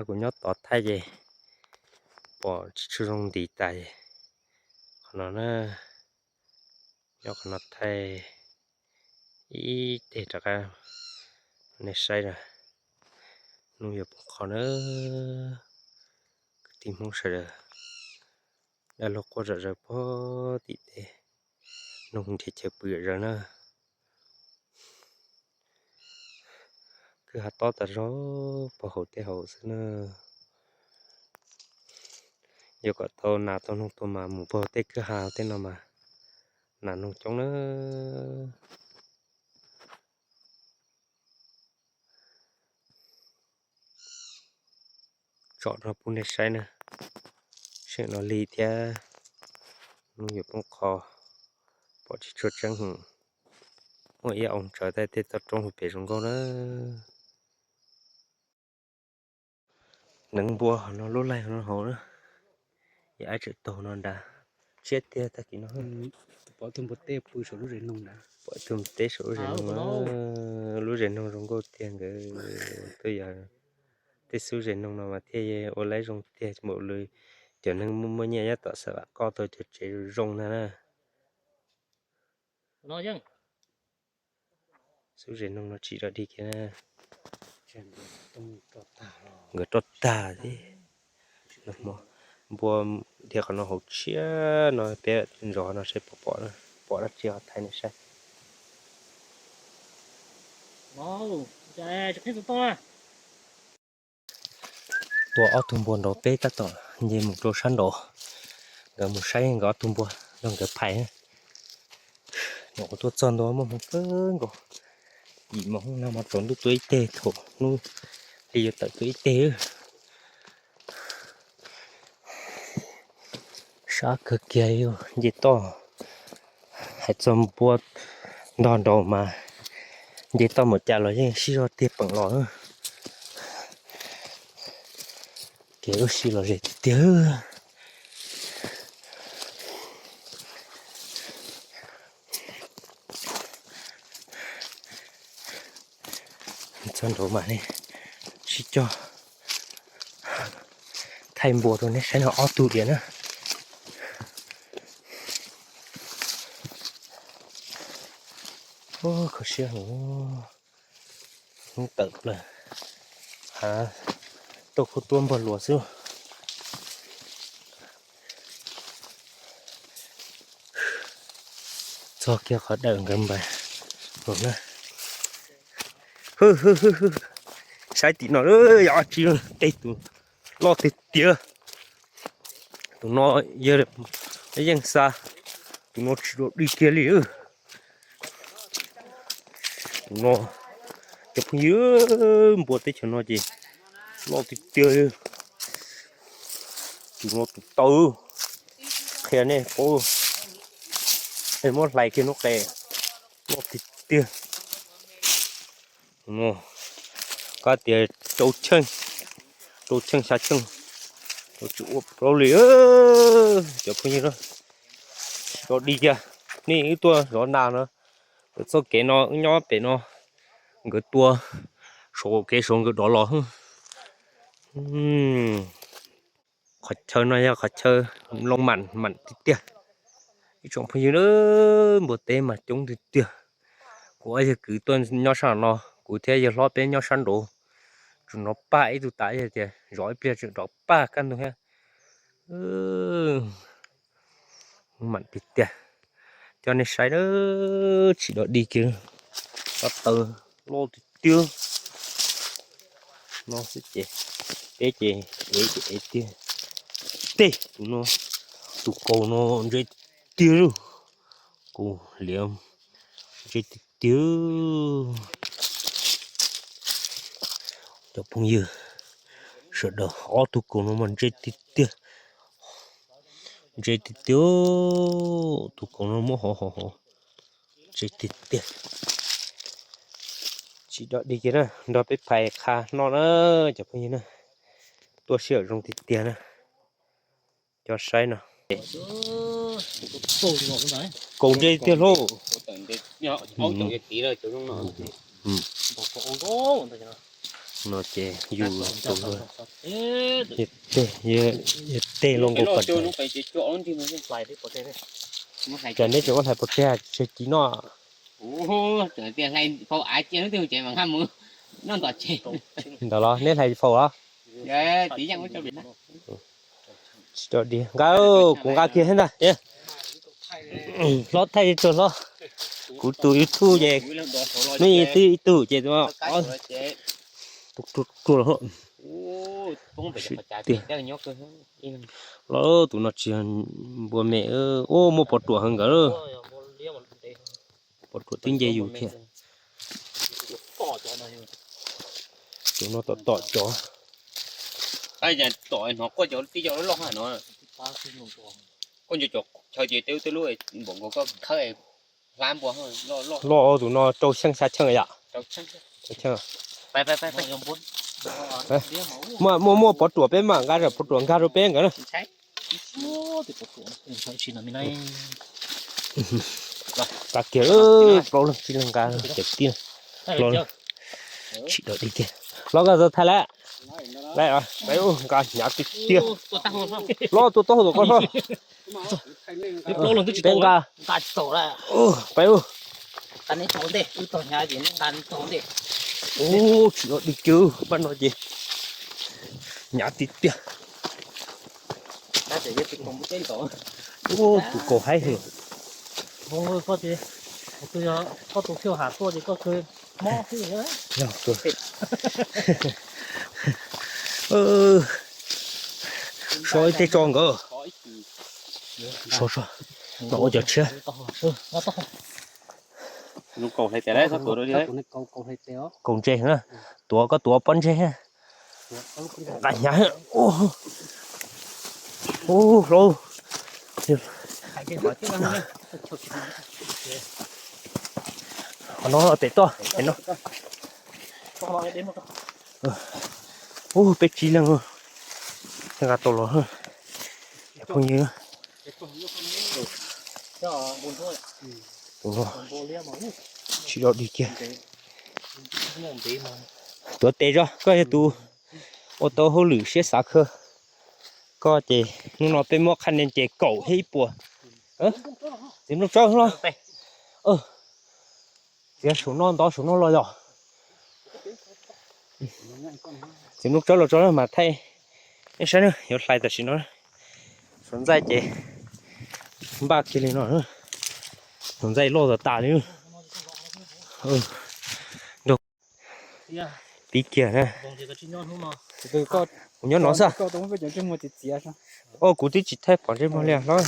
Kuv nyob tod thaij ces pom tsis tshua zoo nti tas. Qhov no na, nyob qhov no thaij ib teg rov qab nej saib na. Hnub yuav poob qho na, kwv tij Hmoob sawv daws, dab laug quaj zom zaws puag tim teb, noog nrhiav chaw pw zom zaws na. Kwj ha tob tas zog puag hauv tej hauv xwb na. Yuav kom tau nas tau noog tuaj mas mus puag tej kwj ha tej no mas nas noog coob na. Tsom no pub nej saib na, sij hawm no lig thiab, hnub yuav poob qho, pom tsis tshua tseeb heev. Muaj ib ao tsawv thaij tej toj roob hauv pes zoo nkauj na. Neev npua no lub laig no hauv na, yog ab tseem taug no nrad, tshiab tiag tag kis no. Pom ib tug npua teb pw saum lub zes noog nrad, pom ib tug npua teb saum lub zes noog. Lub zes noog zoo nkauj tiag nkawd. Twb yog tej xub zes noog no mas thiaj ua laib zoo tiag npaum li cov neeg muaj muaj nyiaj nyob tom Xav Vam Koj tau cov tsev zoo zoo ntag na. Xub zes noog no tsim rov dig kiag na. Nkawd roj tag thiab. Npua dhia qhov no hauv tshiab no, peb ntsos no seb puas pom, pom dab tsi ho thaij nej saib. Tua ob tug npua nraud peb tab tom nce mus rau sab nraud, nkawd mus saib nkawd ob tug npua nrog nkawd phais. Nyuam qhuav tuaj txog ntua muaj hmoov kawg nkaus, yim moos no mas tsaus ntuj tua ib teg, thaum hnub hli yuav tawm tua ib teg. Sab kawg kiag li, nce toj hais txog npua ntog nraud mas nce toj mus cas los yeej sib zog tiag peem los. Kev ua si los ze tiag tiag. Txog nraud mas sib cog thaij npua rau nej saib no, ob tug diam na. Kho siab heev, hnub tawm plaws, tuaj kuj tuaj npog luas xwb. Txog kiag qhov dawm nkawd npais na. Saib tim no, yog tsis tej tus loj tiag tiag. Tus no yog yeej xa, tus no tsis dua dig kiag li. Tus no, cov phooj ywg, npua teb chaws no ces loj tiag tiag. Tus no tus taw, qhia nej paub, muab hlais kiag lub qe, loj tiag tiag. Koj tias rau cheej, rau cheej xya cheej, tsis ua plaub li. Cov phooj ywg, tsis dua dig kiag, nej wb tuaj zov nas no, txoj kev no wb nyob pem no, nkawd tua saum kev saum nkawd dov los. Qhov chaw no yog qhov chaw loo mam mam tiag tiag. Ib tsoom phooj ywg, npua teb mas coob tiag tiag. Kuv ob yawg kwv tuaj nyob sab no, kuv thiab yawg hlob peb nyob sab nraud. Tsuas nrov paj ib tug tas, yog tias zov ib pliag tseem nrov paj kaj ntug thiab. Mam tiag tiag, coj nej saib, tsis dua dig kiag. Tab taw loj tiag tiag. No xwb ces, peb ces ev ces ev tiag. Tej tus no, tus kaus no ntse tiag tiag lauj. Kaus liam ntse tiag tiag. Cov phooj ywg sawv daws, ob tug kaus no mas ntse tiag tiag. Ntse tiag tiag, tus kaus no muab hov hov hov, ntse tiag tiag. Tsis dua dig kiag na, nrog peb phais qha noj na cov phooj ywg na. Tuaj sij hawm zoo tiag tiag na. Coj saib no. Kaus ntse tiag lauj. No ces yus tus, yus tej, yus tej los nkaus pas. Cas neb tseem muab hlais pov tseg tseg ci noj? Ntawd los neb hlais faus los? Tsis dog dig nqa, kuv nqa kiag thiab ntag. Hlob thaij tso hlob. Kuv tus YouTube ces neb twb ib tug ces tus ruaj ruaj los. Tiag, los tus no tsis yog npua me, ua muaj pov ruam heev nkawd. Pov ruam twb nce yus thiab. Tus no tom tom cov. Tom hnov quaj cov tib co loj loj no. Koj nco cov chaw ces tej lub npaum nkaus koj khawb hlab npua. Loj tus no rau xyeej xya cheej yom? Muaj muaj pov ruam peb mam nqa pov ruam nkag rau peb nkawd na. Tag kiag plaub leeg tsib leeg nqa ces tib los tsis dog dig kiag. Los koj tau thaij lawm. Lawm, nqa hnyav tiag tiag. Los tua taub hau tom koj hlob. Peb nqa. Peb ub. Tsis dog dig kiag, pab no ces hnyav tiag tiag. Tus kaus haib heev. Koj tus xyoj ham tuaj ces koj kawg mob xwb. So ib teg tso nkawd. So so, no ua cov tshiab. Kaus ntse na, tuav koj tuav pob ntseg. Nqa hnyav. Ub, hlub. Qhov no tes toj no. Ub, peb tsib leeg nqa tau los. Phooj ywg, tus no tsis dog dig kiag. Tuav tes tso, koj yog tus ua tau hauj lwm siab xav kawg. Koj ces hnub no peb muab qhaj ne ces kaum thiab ib puas. Txiv nplooj tsawb los? Txiav saum no ntov saum no los yog? Txiv nplooj tsawb los tso mas thaij. Nej saib na, yuav hlais tam sim no. Suav ntxaij ces npaj kiag li no. Suav ntxaij loj tas tas li. Nrog pib kiag na. Kuv nyob no xwb. Os, kuv twb tsis thaij pom ntsej muag li hlob.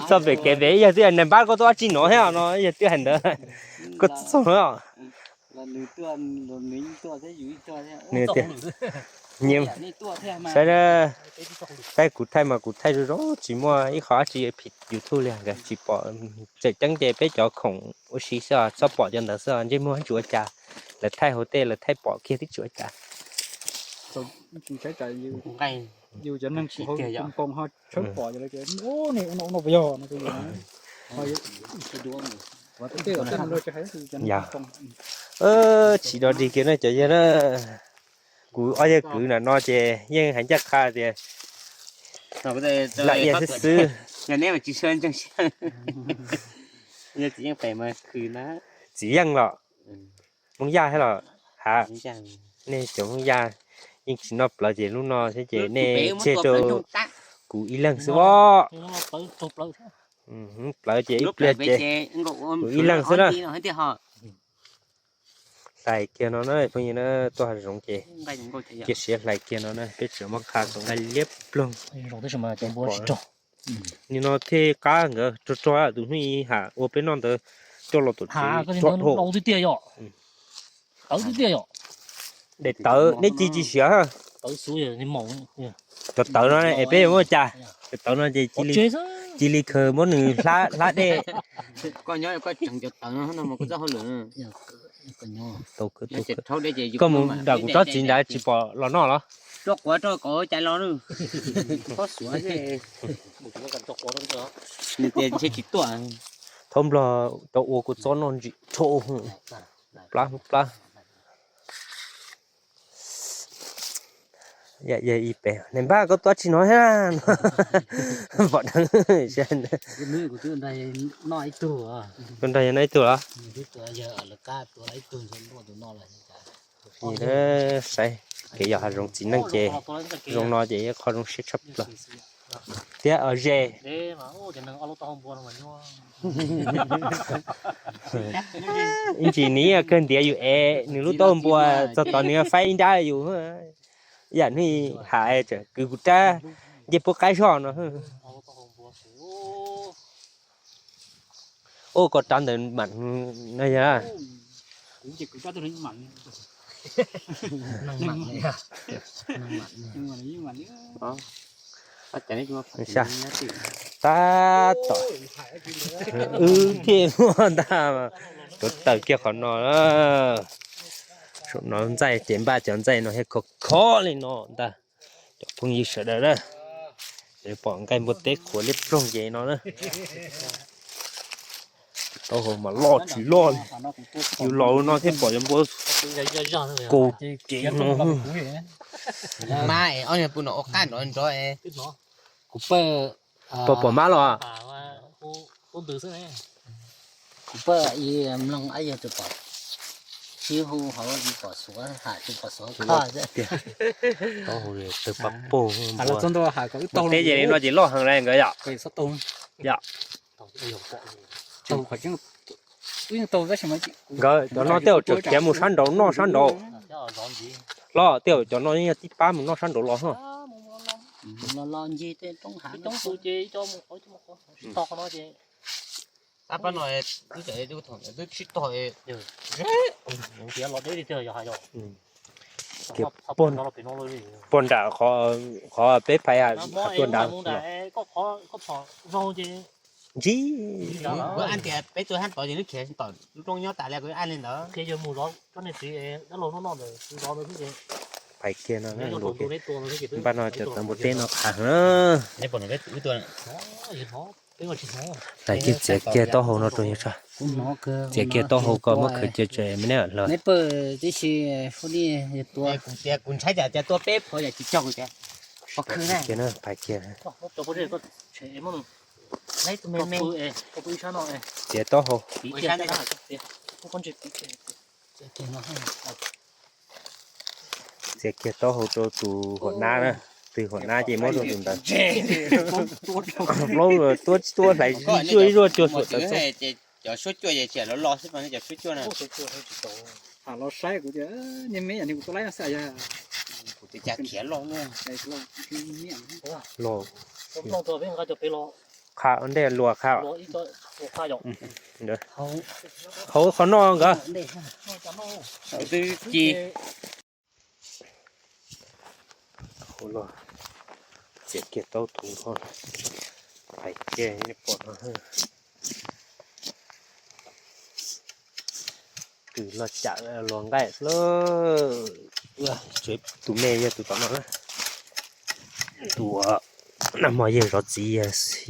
Txog pem kev pem ib yog twb nais npab koj tuaj dab tsi no thiab no, ib yog twb hais ntawd. Koj txog no. Nws tias, nyiam, saib na, saib kuv thaij mas kuv thaij zoo zoo tsis muaj ib qho dab tsi phim YouTube li, nkawd tsis pom. Tseem ceeb ces peb cov khoom ua si xwb, txhob pom cov ntawd xwb, ntsej muag tsis ua cas. Lawv thaij hauv tej lawv thaij pom kiag twb tsis ua cas. Yus cov neeg kuv hauv nkoos ho tshawb pom, tsis dog dig kiag na cov yawg na. Kuv ob yawg kwv nram no ces yeej hais ncaj qha tias lam ia xwb xwb. Txiv yeej los, ha, nej cov Hmoob Yaj yeej tsis noj plawv ces lub no thiab ces nej tseg rau kuv ib leeg xwb os. Plawv ces ib pliag ces kuv ib leeg xwb na. Hlais kiag no na phooj ywg na, tuaj hav zoov ces cia siav hlais kiag no na, peb tseem muab qha tau nqaij liab ploog. Nim no thiaj qab nkawd rog rog tus hnub ib ham ua peb noj ntawd coj los tom tsev rog dhau. Daim tawv neb ci tsis siav. Cov tawv no es peb yuav muab cas? Cov tawv no ces cia li khaws muab nws hlab dej. Koj mus nram kuv tsob txiv ntawd tsis pom los noj los? Thaub nplog tau ua kuv txob noj ntsim rho plab plab. Yog ib pem ne npaj koj tua tsis no thiab no. Pom dheev. Tus nrog yog no ib tug los? Saib kev yog hav zoov txiv neej ces zoo no ces ib qho zoo siab tshaj plaws thiab os ze. Ib ntsis nws kawg ntiav yus es nws lub taub hau npua txog tod nws faib ib nrab yus. Yam hnub has tseem kwv kuv rab ncej puab qaib zog no. Ua koj rab ntawd mam no yog. Tab tom wb thiaj muaj ntag. Tuav taws kiag qhov no. Saum no ntxaij ces npaj cov ntxaij no thiaj khov khov li no ntag. Cov phooj ywg sawv daws na, pom nqaij npua teb qhuav liab ploog ces no na. Taub hau mas loj tsis loj li. Yus los no thiaj pom cov npua kaus cev no. Mab es ob niag pw no ua qaj nrov nrov es. Kuv pab pom mab los? Kuv pab ib mloog ab yog tus pom sib hu hauv pom suav ham tus pom suav koj. Tawg pab pug. Teb ces li no ces loj heev li nkawd yom. Yom. Nkawd cov no tej zaum tseem khiav mus sab nraud noj sab nraud. Los tej zaum cov no yeej yog tib pab mus noj sab nraud los no. Tab pab no twb tsis tog. Kiag puag nrad qhov peb phais tuaj nrad. Ntsib. Kuv ab tias peb tuaj sab tod ces lub khiav tom lub roob nyob tas li kuv ab li ntawd. Phais kiag no, npaj no cov tawv npua teb no qhav heev na. Hlais kiag txiav kiag taub hau no rau yawg tso. Txiav kiag taub hau kom muab khwv cia tsam me neb los. Kuv ntshai cas tua peb phuav yam tsis cog kuv tias. Phais kiag na, phais kiag. Txiav taub hau. Txiav kiag taub hau rau tus huam nab na. Tus huam nab ces muab rau tus ntawd. Plaub tuab tsis tuab hlais zuaj ib zuaj cuag suam tawv xwb. Cov suab cuaj ces tsis los los xwb, cov suab cuaj na. Los saib kuv tias niag me yam ni kuv tua laib no xwb yog. Kuv tias cas khiav loj luaj. Los qha ntej luag qha. Hauv qhov no nkawd. Txiav kiag taub thuv no, hais kiag pom no. Kws los cam los nqaij lawm. Tus me yog tus tom no na. Tus nag hmo yawg zov txiv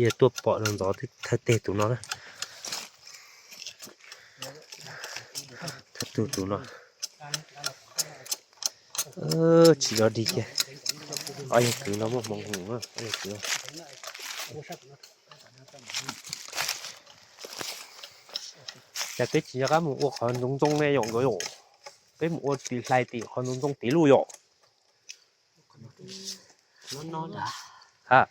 yawg tuaj pom los ntxov thawj teg tus no na. Thawj tug tus no. Tsis zov dig kiag. Ob yawg kwv no muaj hmoov heev. Cas peb tsis nco qab mus ua qhov ntxoov ntxoo ne yom nkawd yom. Peb mus ua tim hlais tim qhov ntxoov ntxoo tid lauj yom. Ha.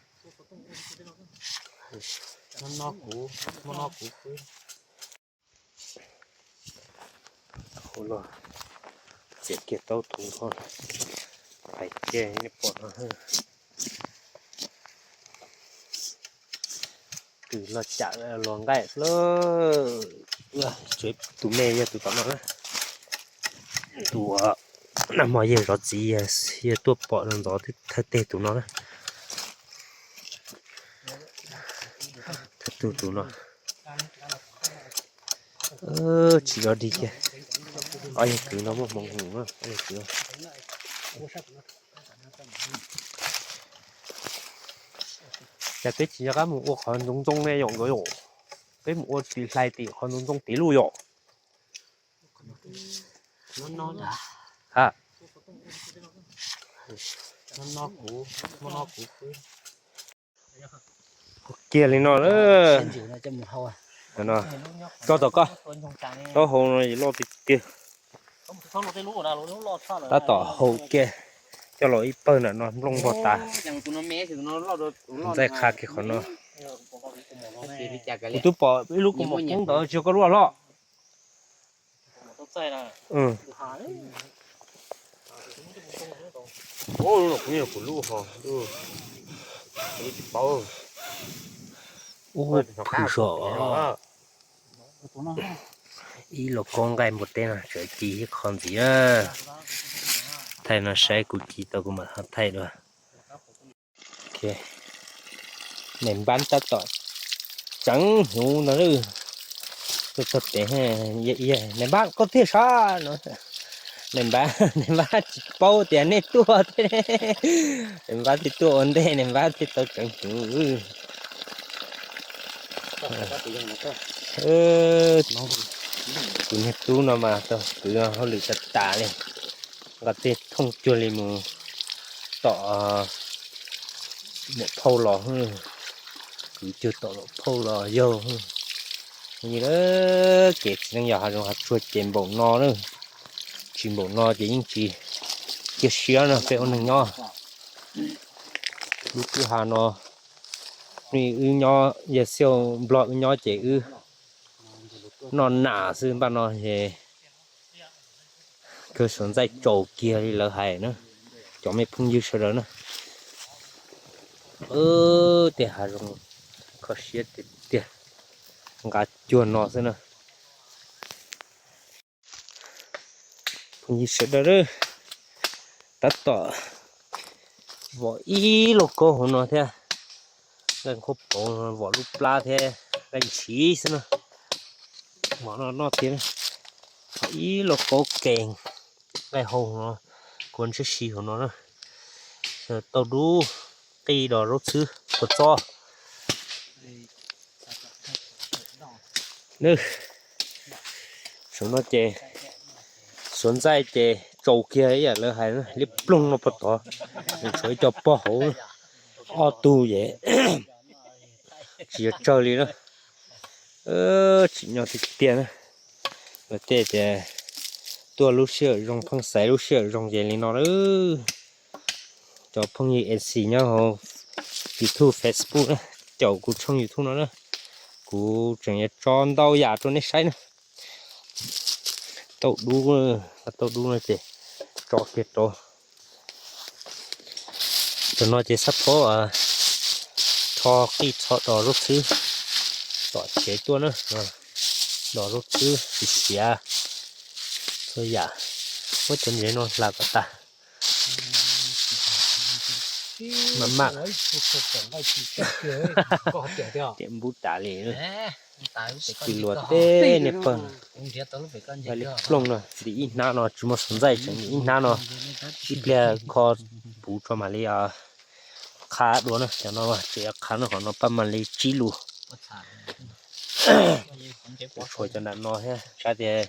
Txiav kiag taub thuv no, hais kiag pom no. Kws los cam los nqaij lawm. Tus me yog tus tom no na. Tus nag hmo yawg zov txiv yawg tuaj pom los ntxov thawj teg tus no na. Thawj tug tus no. Tsis zov dig kiag. Ob yawg kwv no muaj hmoov heev na, ob yawg kwv. Cas peb tsis nco qab mus ua qhov ntxoov ntxoo ne yom nkawd yom? Peb mus ua tim hlais tim qhov ntxoov ntxoo tid lauj yom? Ha, kiag li no na. Tso tom koj, taub hau no loj tiag tiag. Tab tom hau kiag, coj los ib pawg ntawm no nplooj npog tas. Ntxaij qha kiag qhov no. Kuv twb pom ib lub kaus mom poob ntawd tsis yog koj lub hlo. Ub, khwv zom. Ib los kaub nqaij npua teb no tseem ci ib qho ntxiv. Thaij no saib kuv ci tau kuv mam thaij dua. Nais npab tab tom tseev hnyuv no. Tuaj txog pem, nais npab koj tiag sav no. Nais npab, nais npab tsis paub tias nej tuaj thiab. Nais npab thiaj tuaj ua ntej, nais npab thiaj tau tseev hnyuv. Tus niag tub no mas tau kwv hauj lwm tas tas li. Nqa tej thooj cuag li mus tom niam phauj los, kwv cuag tom niam phauj los yog. Ces txiv neej yog hav zoov hav tsuag ces npaum no na, tsis npaum no ces yeej tsis kiag siab no peb ua neeg nyob. Lub kwj ha no, wb nyob yog xyoo nplog wb nyob ces wb noj nas xwb, npaj no ces kawg suav ntxaij tsaus kiag li lawv hais na, cov me phooj ywg sawv daws na. Tej hav zoov kho siab tiag tiag, nqa cuag no xwb na. Phooj ywg sawv daws, tab tom vom ib lauj kaub hauv no thiab, nqaij nqhuab poov, vom lub plab thiab nqaij ntshiv xwb na. Vom no noj tiag, ib lauj kaub kees, nqaij hau no, kua ntshiab si hauv no na. Tauj dub, qij dos zaub txhwb kua txob. Saum no ces suav ntxaij ces tsaus kiag ib yam lawv hais, liab ploog no puag tod, tshuav ib co pog hauv, ob tug ces tsis yog tsawg li na. Tsim nyog tiag tiag na. Luag tej tias tuaj lub sij hawm zoo pheej xaiv lub sij hawm zoo ces li no lawm. Cov phooj ywg N C nyob hauv YouTube, Facebook na, caum kuv tshooj YouTube no na, kuv tseem yuav tso ntau yam rau nej saib na. Tauj dub, tauj dub no ces tso kiag rau. Tam no ces xab phob rho qij txho dos zaub txhwb tom tsev tuaj na. Dos zaub txhwb siav siav txhua yam, muab cov ntsev no hla kom tas. Maj mam tiam npub tas li. Tsis luag tej niag pawg. Nqaij liab ploog no ntim ib hnab no tsis muaj suav ntxaij tseem ntim ib hnab no, ib pliag kho puv tso mam li qha dua na. Cov no tseem yuav qha no, qhov no pab mam li tsib lus. Tshuav cov nram no thiab, saib tias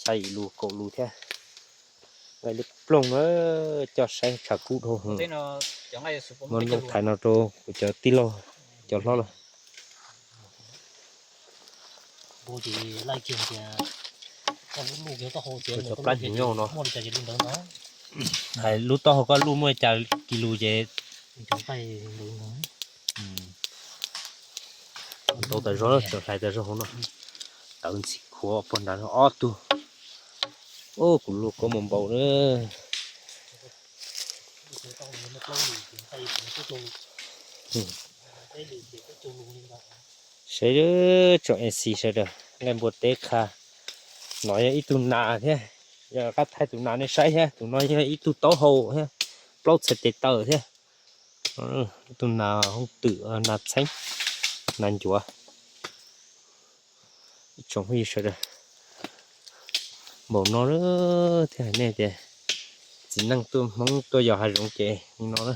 xya yim lus kaum lus thiab. Nqaij liab ploog na, coj saib tshav kub dhau hwv. Muab nplooj thaiv no rau kuv cov tij laug cov hlob los. Kuv cov plab hnyuv nyob hauv no. Hais lub taub hau koj luj muaj li cas kis lus ces tau tas zog, tseem hlais tas zog hauv no. Tawv ntxim khuav puag nrad no ob tug. Kuv luaj koob mus npaum na. Saib tsoom N C sawv daws, nqaij npua teb qha. No yog ib tug nas thiab, yog qab thaij tus nas nej saib thiab, tus no yog ib tug taub hau thiab, plaub txhais tes taw thiab. Ib tug nas hoob twm, nas txheeb, nas ncuav. Ib tsoom phooj ywg sawv daws, Npaum no thiaj hais nej tias txiv neej tuaj, Hmoob tuaj yos hav zoov ces li no na.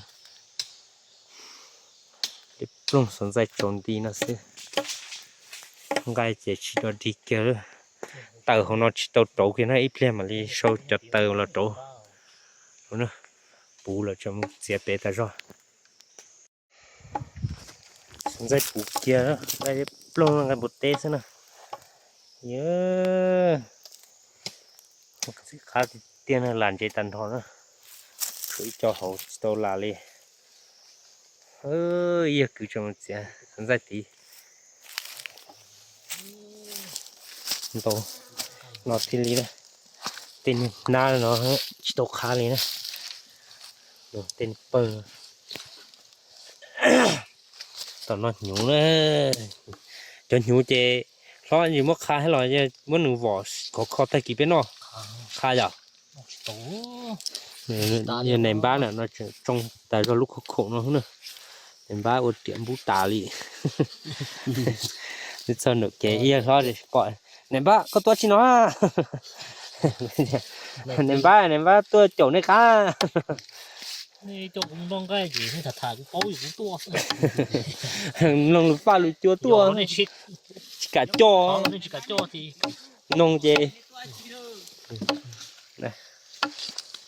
Li plooj xov ntxaij tsaus nti no xwb. Nqaij ces tsis dog dig kiag, taws hauv no tsis tau rauv kiag na, ib pliag mam li sau cov taws los rauv. Puv lawm tseem mus txiav pem tas zog. Xov ntxaij puv kiag, nqaij plooj nqaij npua teb xwb na. Yog txiv qab tiag tiag na, lam ntsev tag nrho na. Tshuav ib co hauv tsis tau lam li. Ib yog kwv tseem mus txiav xov ntxaij tid. Ntau no thiaj li na. Tej niag hnab no tsis tau qhab li na. Tej niag pawg. Tom no hnyuv na. Cov hnyuv ces hlob tsis muab qhab thiab los muab nws vom khov kho tag kis peb noj. Qhab yom. Yog nais npab na, no tsoo tas zog lub khob khaum no na. Nais npab ua riam npub tas li. Txog nram kev ib yawg hlob pom, nais npab koj tuaj tsi no? Nais npab, nais npab tuaj caum nej qab. Mloog lus paj lus cua tuaj, tsis kam coj. Mloog ces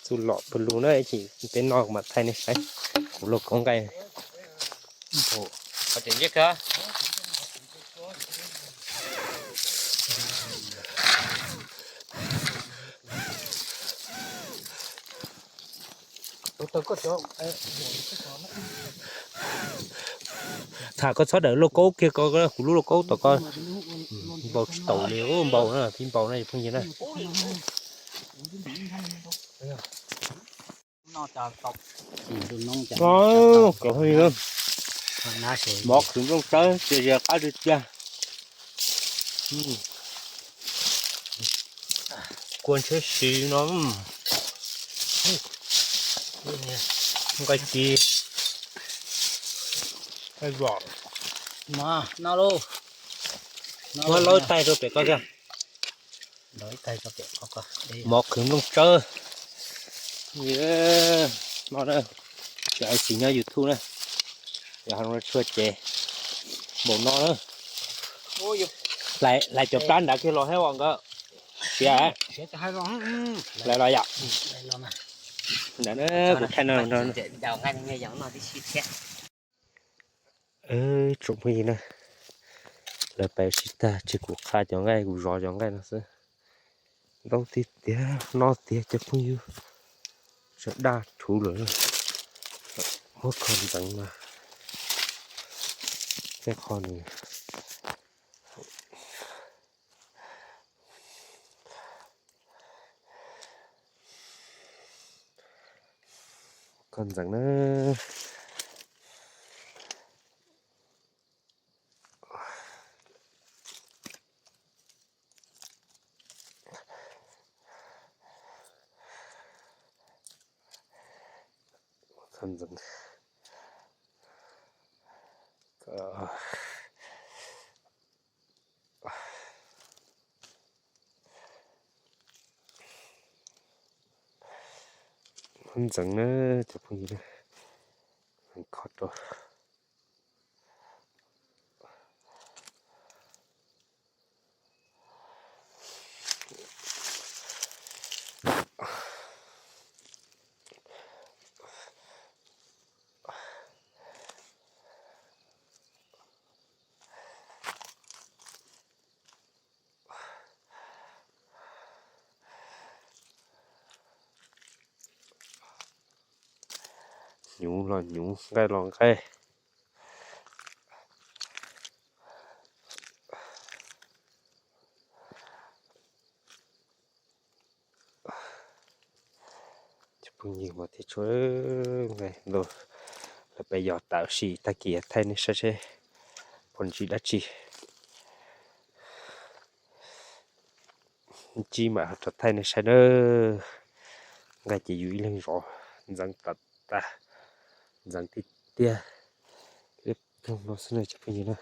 txuj lom pawg lug na, peb noj mam thaij nej saib. Kuv lauj kaub nqaij. Tham koj txhob dawm lauj kaub kiag, kuv lub lauj kaub tom ko npau tsis taus li, npau na, tib npau na phooj ywg na. Mov khwv nplooj tsawb, txias zias qab tiag tiag. Kua ntsheb siv no, nqaij ci, muab laub ib taig rau pem ko kiag. Mov khwv nplooj tsawb no na, tsis hais tsis nyob YouTube na, yog hais tshuaj ces npaum no na. Hlais cov plab nrad kiag los thiab os nkawd. Siav, hlais los yom. Ntawd kuv thaij no. Tsoom phooj ywg na, lawv pais sib tag ces kuv qha cov nqaij, kuv zov cov nqaij no xwb. Ntau tiag tiag, no tiag cov phooj ywg, tseem daj rhuv lawm. Muab kho ntxeev mas tej qho nws kho ntxeev na. Kho ntxeev. Ntxeev na cov phooj ywg, kho rau. Hnyuv los hnyuv, nqaij los nqaij. Cov phooj ywg mas thiaj tshua nqaij ntau, lawv pem yos tawm sim tag kis thaij nej saib seb puas ntsib dab tsi. Ntsib mam rov thaij nej saib nawb. Nqaij ces yus ib leeg zov ntxeev tas tas, ntxeev tiag tiag. Ib pliag no xwb na cov phooj ywg na.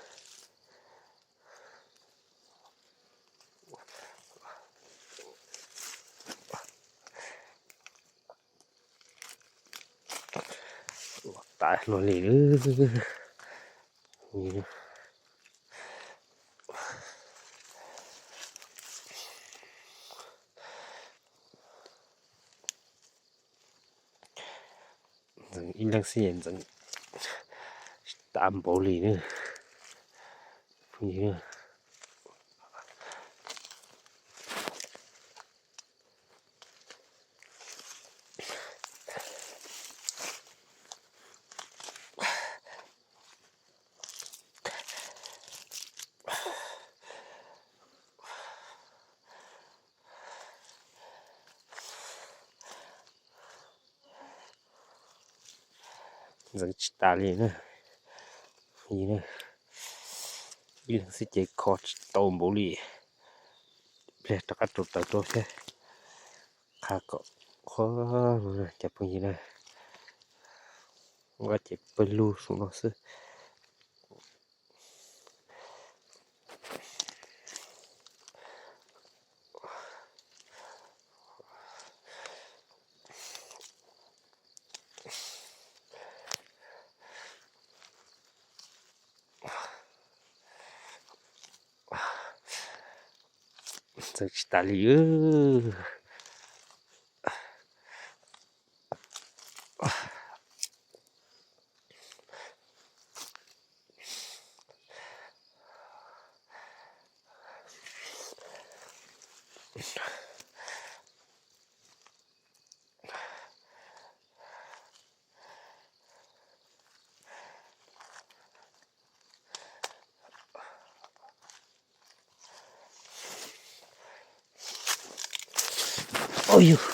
Tas luaj li. Ntxeev ib leeg xwb ntxeev tas npaum li na. Ntxeev tsis tas li na. Ib leeg xwb ces kho tsis tau npaum li. Pliag rov qab rau taws rau thiab. Qha kom qhuav cov phooj ywg na, nqa ces pawg lug saum no xwb. Ntxeev tsis tas li. Au yus,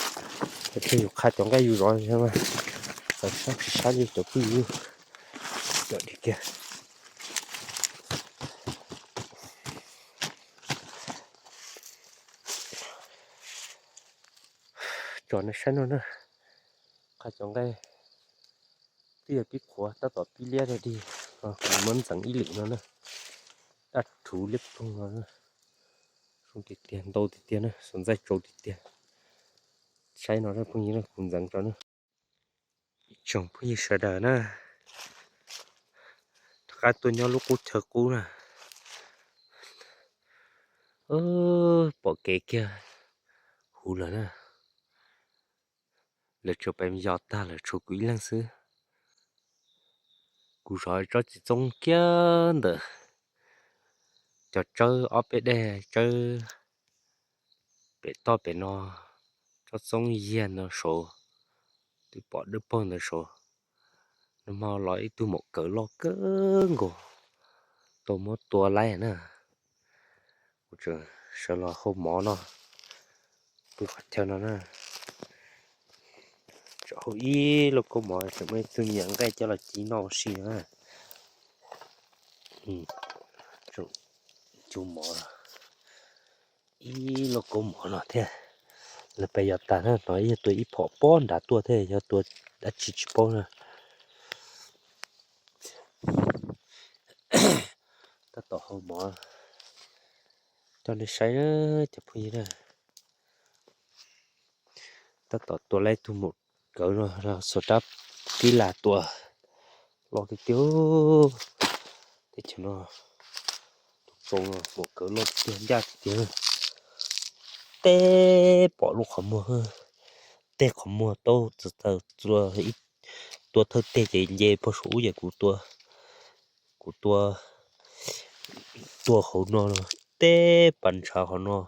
cov phooj ywg, qha cov nqaij yus zov mas txawv sab tsis sab li cov phooj ywg. Cov li kiag. Tso nej saib no na, qha cov nqaij twb yog pib qhuav tab tom pib liab dog dig, kuv muab ntxeev ib lwm no na. Daj rhuv liab ploog no, zoo tiag tiag, ntau tiag tiag na, xov ntxaij tsau tiag tiag. Saib no phooj ywg na, kuv ntxeev tso na. Ib tsoom phooj ywg sawv daws na, rov qab tuaj nyob lub qub chaw qub na. Pom kev kiag huv lawm na. Lawv tsuas pem yos tag lawm, tshuav kuv ib leeg xwb. Kuv zov tsob txiv txoob kiag ntawm cov tsawb ob peb daim tsawb pem toj pem no, tsob txoob yiag ntawd saud, twb pom dawb paug ntawd saud. Nag hmo los ib tug maum kawv loj kawg nkaus, tau muab tua laib na. Kuv tseem sawv los hau mov no, pw qhov chaw no na. Tseem hau ib lauj kaub mov, tseem muaj ib tug me nyuam nqaij coj los ci noj ua si na. Cub mov, ib lauj kaub mov no thiab. Lawv pem yos tas na, no yog tua ib phom pob nrad tuaj thiab, yog tua dab tsi tsis paub na. Tab tom hau mov coj nej saib cov phooj ywg na. Tab tom tua laib tug maum kawv no, xuas rab pib lam tua, loj tiag tiag. Teb chaws no tus tsoo no maum kawv loj tiag tiag, ncaj tiag tiag. Teb pom lub qhov muag, tej qhov muag taub txawv txawv, tua thawj teg ces nce pog saum ub ces kuv tua, kuv tua, tua hauv no, teb pas ntshav hauv no,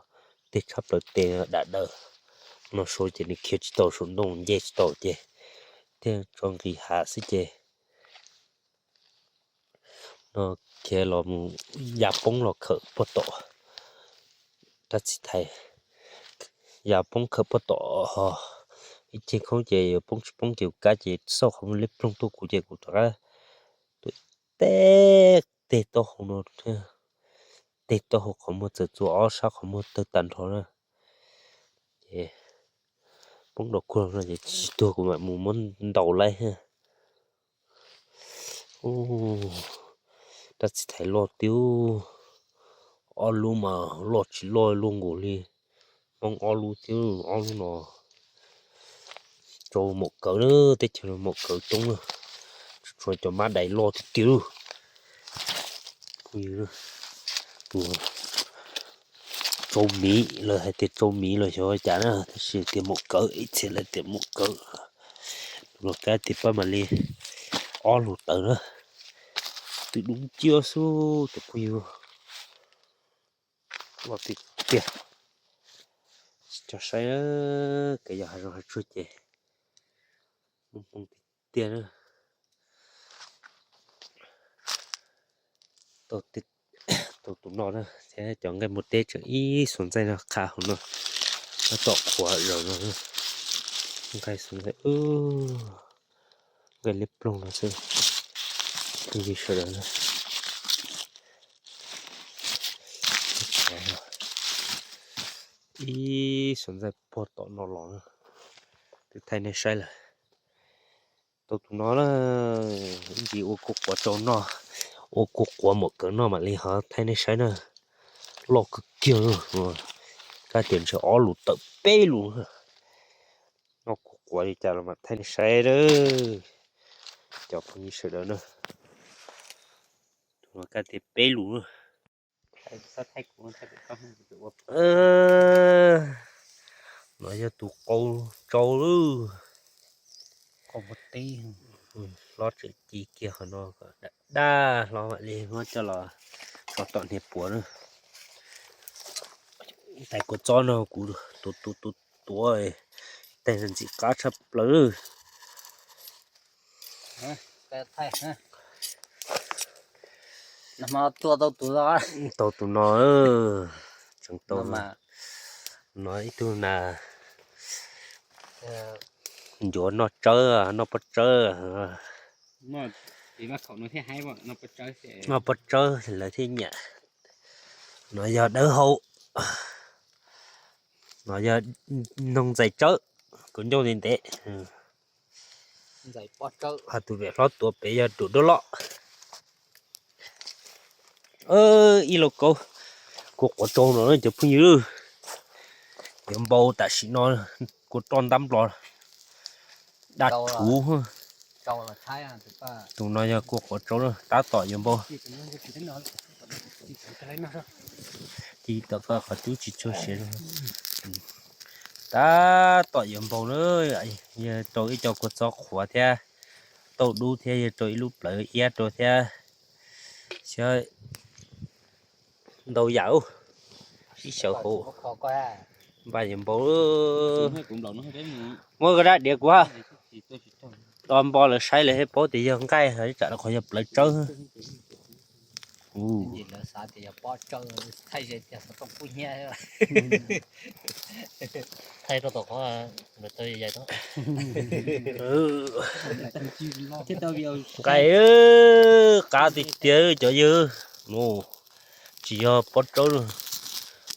tej tshab plaws tes dam dawm no saud ces nws khiav tsis tau saum ntoo, nce tsis tau ces thiaj tso nqis hav xwb ces no khiav los mus ya poob los khawm pog tom rab txhim thaiv, ya poob khawm pog tom ho ib ceg khoob ces yuav poob tsis poob ces kuv kab ces xauj qhov muag liab ploog tuaj kuv ces kuv rov qab tua teb, teg taub hau no, teg taub hau qhov muag txawm txua ob sab qhov muag tawg tag nrho na. Ces poob dua kuag no ces tsis tuag kuv mam mus muab ntaus laib. Rab txhim thaiv loj tiag, ob lub mas loj tsis loj luaj nkaus li, poob ob lub tiag, ob lub no. Tsoo maum kawv na, teb chaws no maum kawv coob na, tsis Cov mab dais loj tiag tiag. Tus tsau miv, lawv hais tias tsau miv los xyov cas na, tab sis tias muam kawv, ib txhia lawv tias muam kawv. Tus no kab tias pab mam li ob lus tawm na. Twb dub nciab xwb cov phooj ywg. Loj tiag tiag. Cov saib, kev yog hav zoov hav tsuag ces moo moo tiag tiag na. Tau tus no na, thiab cov nqaij npua teb tseem ib xuas ntxaij no qha hauv no, tab tom qhuav zaum no. Nqaij xuas ntxaij, nqaij liab ploog no xwb. Phooj ywg sawv daws na, ib xuas ntxaij pog tom no los na, twb thaij nej saib lawm. Tau tus no na, ib ntsis ua kua quav tsau noj, ua kua quav muam kawv noj mam li ho thaij nej saib na. Loj kawg kiag, kab tias ntshe ob lus tawm peb lus. Noj kua quav li cas los mam thaij nej saib na, cov phooj ywg sawv daws na. Tus no kab tias peb lus na. No yog tus qau tsau lawm. Hlob tseem ci kiag qhov no kom daj daj hlob mam li muab coj los tso tom hniav puav na. Tais kua txob no kuv tuav tuav tuav tuav, tais ntxim qab tshaj plaws. Tau tus no, tseem tau no ib tug na, ncuav noj tsawb, noj pob tsawb. Noj pob tsawb lawv thiaj nyiam. No yog dawb hau, no yog noog ntxais tsawb, kuv ncauj ntev ntev. Ho tus vim hlob tuav pem yog ruam duab loj. Ib lauj kaub kua quav tsau no cov phooj ywg, yuav npau tam sim no, kua roj ntab nplos daj rhuv. Tus no yog kua quav tsau na, tab tom yuav npau. Ci tom koj qhov cub tsis tshua siav. Tab tom yuav npau na, yog rau ib co kua txob qhuav thiab, tauj dub thiab, yog rau ib lub plawv iab rau thiab. Xyov ntau yam, ib xyaw hauv npaj yuav npau. Muab koj dab diav kuv, tos npo lawv saib lawv thiaj paub tias yog nqaij los tsam qhov yog plawv tsawb. Thaij rau tom qhov ntawd tau yais tau. Nqaij qab tiag tiag cov yawg. Tsis yog pob tsawb,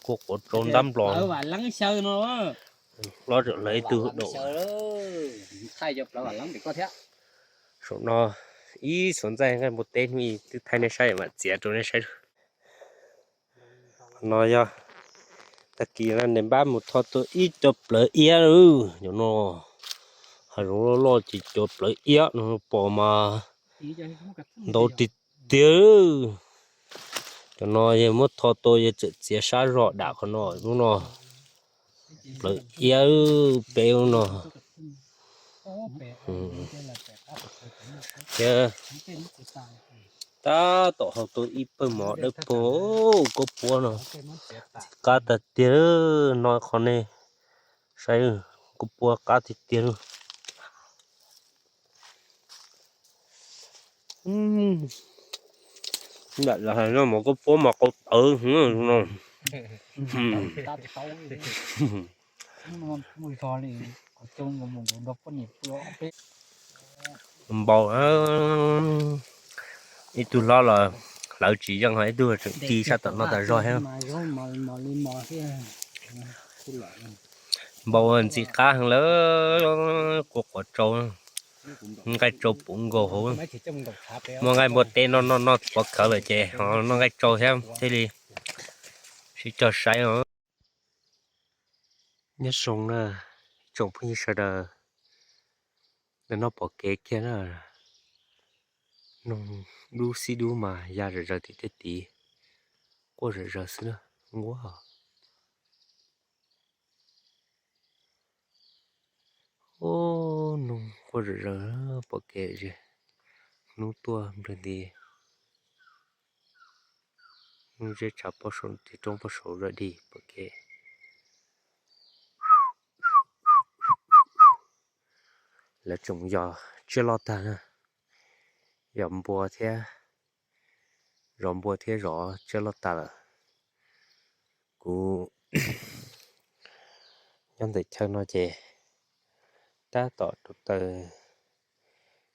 kua quav tsau ntab nplos. Hlob tseem hlawv ib tug daum. Saum no ib xuv ntxaij nqaij npua teb hnub ib twb thaij nej saib mam txiav rau nej saib. Qhov no yog tag kis no nws npab mus tho tau ib co plawv iab lawm. Cov no hav zoov loj loj ces cov plawv iab no pom mas ntau tiag tiag. Cov no yog muab tho tau yog txawm txiav sab zog dam qhov no lub no. Plawv iab peb lub no. Thiab tab tom hau tau ib pawg mov dawb paug, kua puab no ntxim qab tag tiag. No qhov nej saib, kua puab qab tiag tiag. Noj mov kua puab mas qau tawv no. Npau, ib tug hlob los hlawv tsis yeej, ho ib tug tseem ci sab tom no tas zog thiab. Npau ntxim qab heev lawm, kua quav tsau, nqaij tsau puv nkaus hauv. Muaj nqaij npua teb noj noj noj puv khawv lawm ces ho noj nqaij tsau thiab thiaj li sib cog saib os. Nyob zoo na, tsoom phooj ywg sawv daws, noj pom kev kiag na. Noog dub xib dub mas ya zom zaws tim tej tid, quaj zom zaws xwb na, nquab. Ub, noog quaj zom zaws pom kev, hnub tuaj nplawg nti, hnub zeb tshav pob saum tim roob pob saum zom dig pom kev. Lawv tseem yos tsiaj loj tag na, yos npua thiab, zov npua thiab zov tsiaj loj tas lawm. Kuv nyob ntawm chaw no ces tab tom rau taws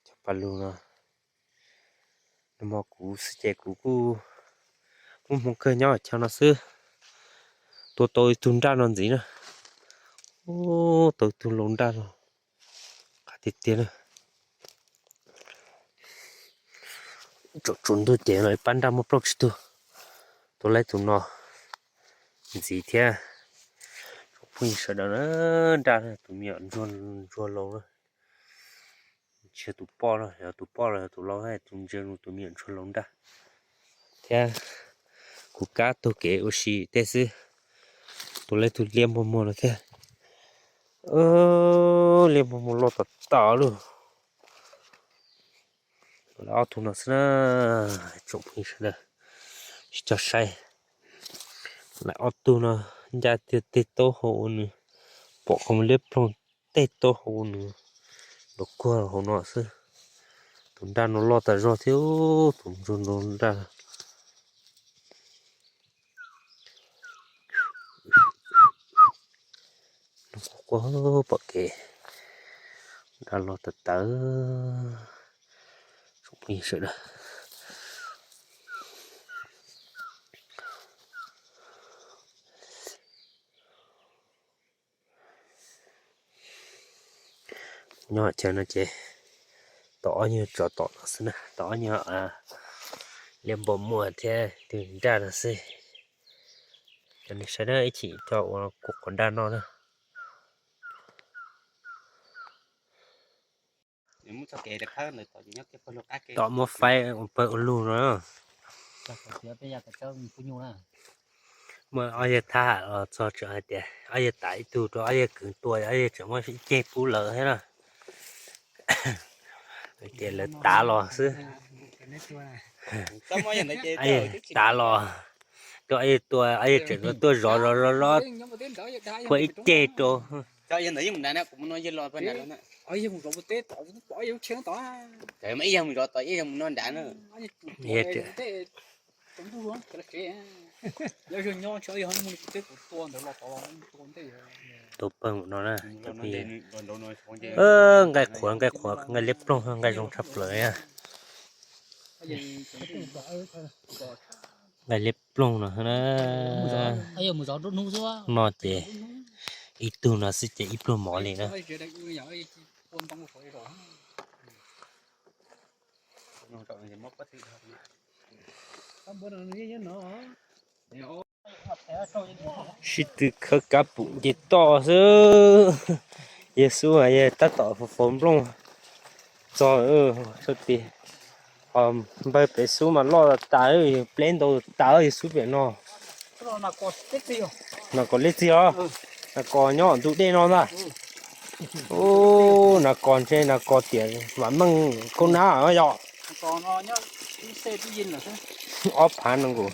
cov pas lug no. Nag hmo kuv xwb ces kuv kuj muaj hmoo kawg nyob chaw no xwb. Tua tau ib tug nraj no ntxiv na. Ub, tau ib tug laus nraj no, qab tiag tiag na. Tsaus tsaus ntuj ces los ib pab nraj muaj plaub tsib tug. Tua laib tus no ntxiv thiab. Tsoom phooj ywg sawv daws na, nraj tus me nyuam ntsuag laus na. Tsis yog tus poj no, yog tus poj los yog tus laus, tus ntsia tus me nyuam ntsuag laus nraj. Thiab kuv kab taug kev ua si tej xwb. Tua laib tug liab npog muag no thiab. Liab npog muag loj tas tas lawm. Lawv ob tug no xwb na, tsoom phooj ywg sawv daws sib cog saib. Lawv ob tug no ncaj tiag, tej taub hau ua nws, pom qhov muag liab ploog, tej taub hau ua nws nrov kuag hauv no xwb. Tus nraj no loj tas zog thiab, tus ntsuag nraj. Nws quaj quaj pom kev, nraj loj tas tas. Tsoom phooj ywg sawv daws, nyob chaw no ces tau ob nyuag tsov tom no xwb na, tau ob nyuag liab npog muag thiab tus nraj no xwb. Cov nej saib na, ib chim coj ua kuv qhov nraj noj na. Tom muab faib ua pawg ua lug no. Muaj ob yawg thab ham los txog tseem hais tias ob yawg tav ib tug rau ob yawg kwv tua, ob yawg tseem muab ib ceg pub lawv thiab na. Ces lawv tav los xwb. Ob yawg tav los, rau ob yawg tua, ob yawg tseem tuaj zov zov zov zov, phua ib ceg rau. Tua pawg no na, nqaij qhuav nqaij qhuav nqaij liab ploog nqaij zoo tshaj plaws na. Nqaij liab ploog no na. No ces ib tug no xwb ces ib pluag mov li na. Sib tw khawb kab pum nce toj xwb. Yawg xub yawg tab tom faus nplooj txog, txog tid. Ho npawg pem xub mas loj tas, yawg pleb ntau tas, yawg xub pem no. Nas kos liab txig os. Nas kos nyob ntug dej no ntag. Ub, nas kos ntshe nas kos tiam Vam Meej Kaub Nab yog. Ob phav nees nkaum,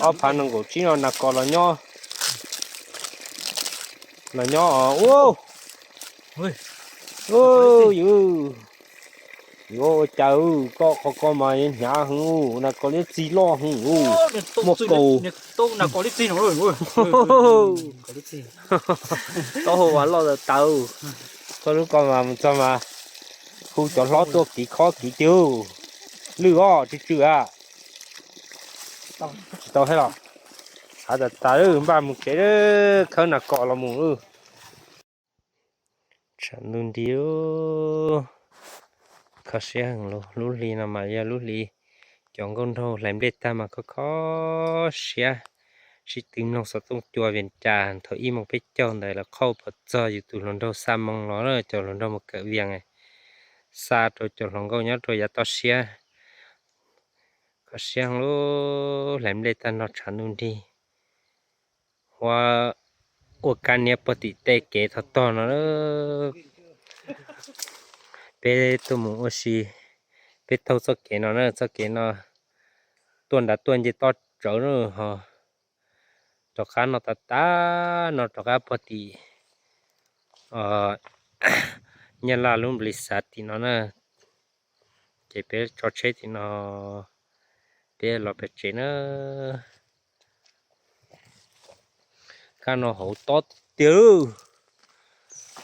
ob phav nees nkaum tsib no nas kos los nyob, los nyob ub. Yuav ua cas, koj qhov ko mas hnyav heev, nas kos liab txig loj heev, muaj kaus. Taub hau vas loj tawv tawv. Koj lub ko mas mus txog mas hu cov hlob tuaj kiv khob kiv twg, lwj os tsw tsw a. Tsis tau thiab los, hav tas tas, npaj mus tsev, khawb nas kos los mus. Tshav ntuj nti, kho siab heev lauj. Lub hli no mas yog lub hli cov nkauj nraug hlais nplej tag mas kho kho siab. Sib tw mloog xov tooj cua Vias Cas thaum ib moos peb caug ntawd lawv qhauj pov txog yus tus hluas nraug xa moo los na, cov hluas nraug mus kawm Vias, xa rau cov hluas nkauj nyob rau yav toj siab. Kho siab lub hlais nplej tag nrho tshav ntuj nrig, ua, ua kab niab puag tim tej kev tog tog no. Peb tuaj mus ua si, peb taug txoj kev no na, txoj kev no tuaj nrad tuaj nce toj tsawv na, ho rov qab no tas tas no rov qab puag tim Nyab Laj lub nplis xav tim no na. Ces peb tso tsheb tim no, peb los pem tsev na. Kab no hauv tob tiag,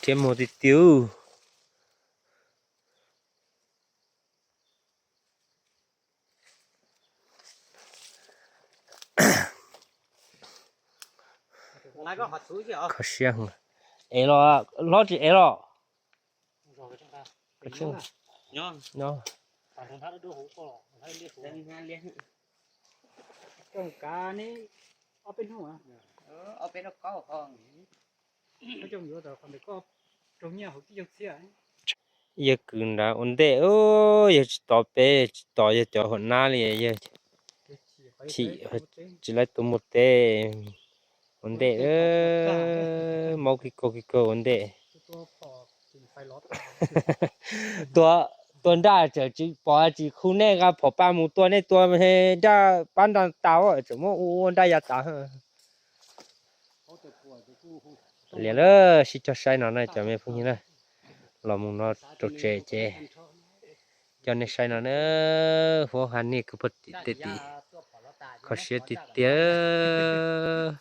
rhiab muag tiag tiag. Kho siab, ev los hlob tsis ev los. Yawg kws nrad ua ntej, yawg tsis tos peb, tsis tos yawg cov huam nab li, yawg chim, tsis laib tuaj mus teb, ua ntej, maub kig kaug kig kaug ua ntej. Tua nraj tseem tsis pom tsis khu nej nqa phom paj mus tua, nej tua nraj pab nraj tas, tseem muab ua nraj ya tas. Liam lawm, sib cog saib no na cov me phooj ywg na, los mus no rau tsev ces coj nej saib no na, huab ha niaj kawg puag tim tej tim, kho siab tiag tiag.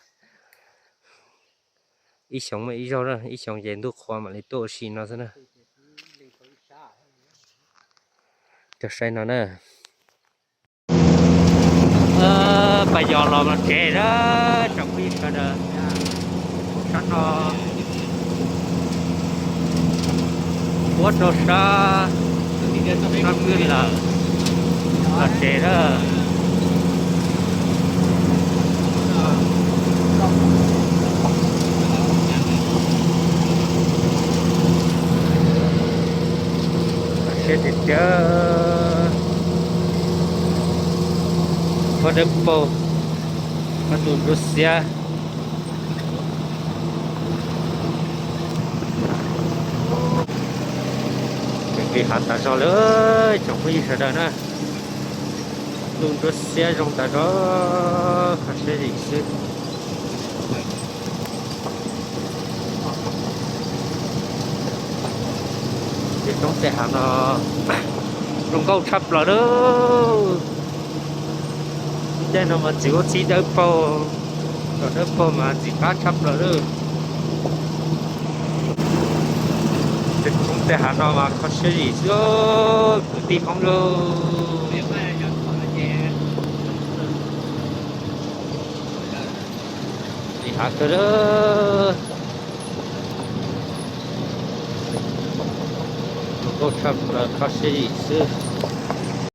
Ib xyoos muaj ib zaug na, ib xyoos ces ntuj qhua mam li tuaj ua si no xwb na. Cog saib no na. Pab yos los tsev na, tsoom phooj ywg sawv daws. Sab no puab rau sab, sab kwj lawm, los tsev na. Siab tiag tiag. Huab dawb paug, huab ntuj ntsuab xiab. Kev hav tas zog lawm tsoom phooj ywg sawv daws na. Ntuj ntsuab xiab zoo tas zog, kho siab zim xwb. Tej roob tej hav no zoo nkauj tshaj plaws lawm. Caij no mas txiv huab txhib dawb paug, cov dawb paug mas txiv qab tshaj plaws lawm. Tej roob tej hav no mas kho siab zim xwb, kwv tij Hmoob lauj. Li hav kawg lawm. Zoo nkauj tshaj plaws, kho siab zim xwb.